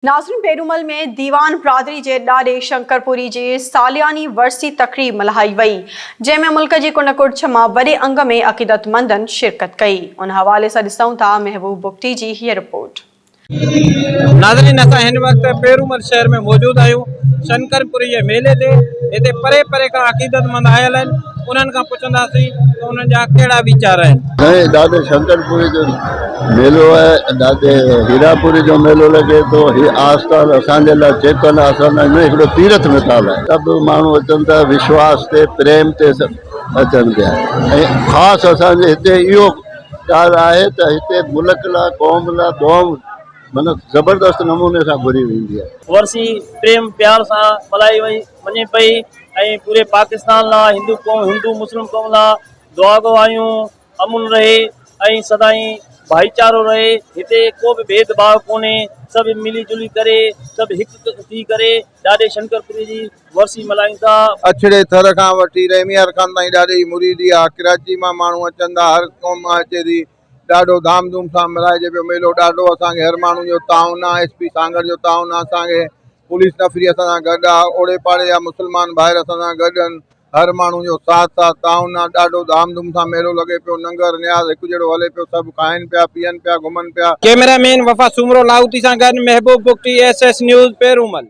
ناظرين پيرومل ۾ ديوان برادري جي ڏاڏي شنڪرپوري جي سالياني ورسي تقريب ملهائي وئي جنهن ۾ ملڪ جي ڪنڊ ڪڙڇ مان وڏي انگ ۾ عقيدتمندن شرڪت ڪئي ان حوالي سان ڏسون ٿا محبوب بگٽي جي هيء رپورٽ. ناظرين اسان هن وقت پيرومل شهر ۾ موجود آهيون شنڪرپوري جي ميلي تي هتي پري پري کان عقيدتمند آيل آهن انهن کان پڇنداسين ته انهن جا ڪهڙا ويچار آهن. سائين ڏاڏي شنڪرپوري جو ميلو آهي ڏاڏي هيراپوري جو ميلو لڳي ٿو هي آستان اسان جي لاء چيتن آستان آهي هڪڙو تيرٿ مثال آهي سڀ ماڻهو اچن ٿا وشواس تي پريم تي سڀ اچن پيا ۽ خاص اسان جي هتي اهو ڳالهه آهي ته هتي ملڪ لاء قوم لاء دعائون معنيٰ زبردست نموني سان گهري ويندي آهي. ورسي پريم پيار سان ملهائي وڃي پئي ۽ پوري پاڪستان لا هندو قوم هندو مسلم قوم لا دعاگو آهيون امن رهي ۽ سدائين ڀائيچارو رهي هتي ڪو به ڀيد ڀاء ڪونهي سڀ ملي جلي ڪري سڀ هڪ ٿي ڪري ڏاڏي شنڪرپوري جي ورسي ملهايون ٿا. اڇڙي ٿر کان وٺي رحميار خان تائين ڏاڏي جي مريدي آ ڪراچي مان ماڻهو اچن ٿا هر قوم مان اچي ٿي ڏاڍو ڌام ڌوم سان ملهائجي پيو ميلو ڏاڍو اسان کي هر ماڻهو جو تعاون آ ايس پي سانگهڙ جو تعاون آ اسان کي پوليس نفري اسان سان گڏ آ اوڙي پاڙي جا مسلمان ڀائر اسان سان گڏ آهن هر ماڻهو جو ساٿ آ تعاون آ ڏاڍو ڌام ڌوم سان ميلو لڳي پيو ننگر نياز هڪ جهڙو هلي پيو سڀ کائن پيا پيئن پيا گهمن پيا. ڪئميرا مين وفا سومرو لاهوتي سان گڏ Mehboob Bugti S S news Perumal.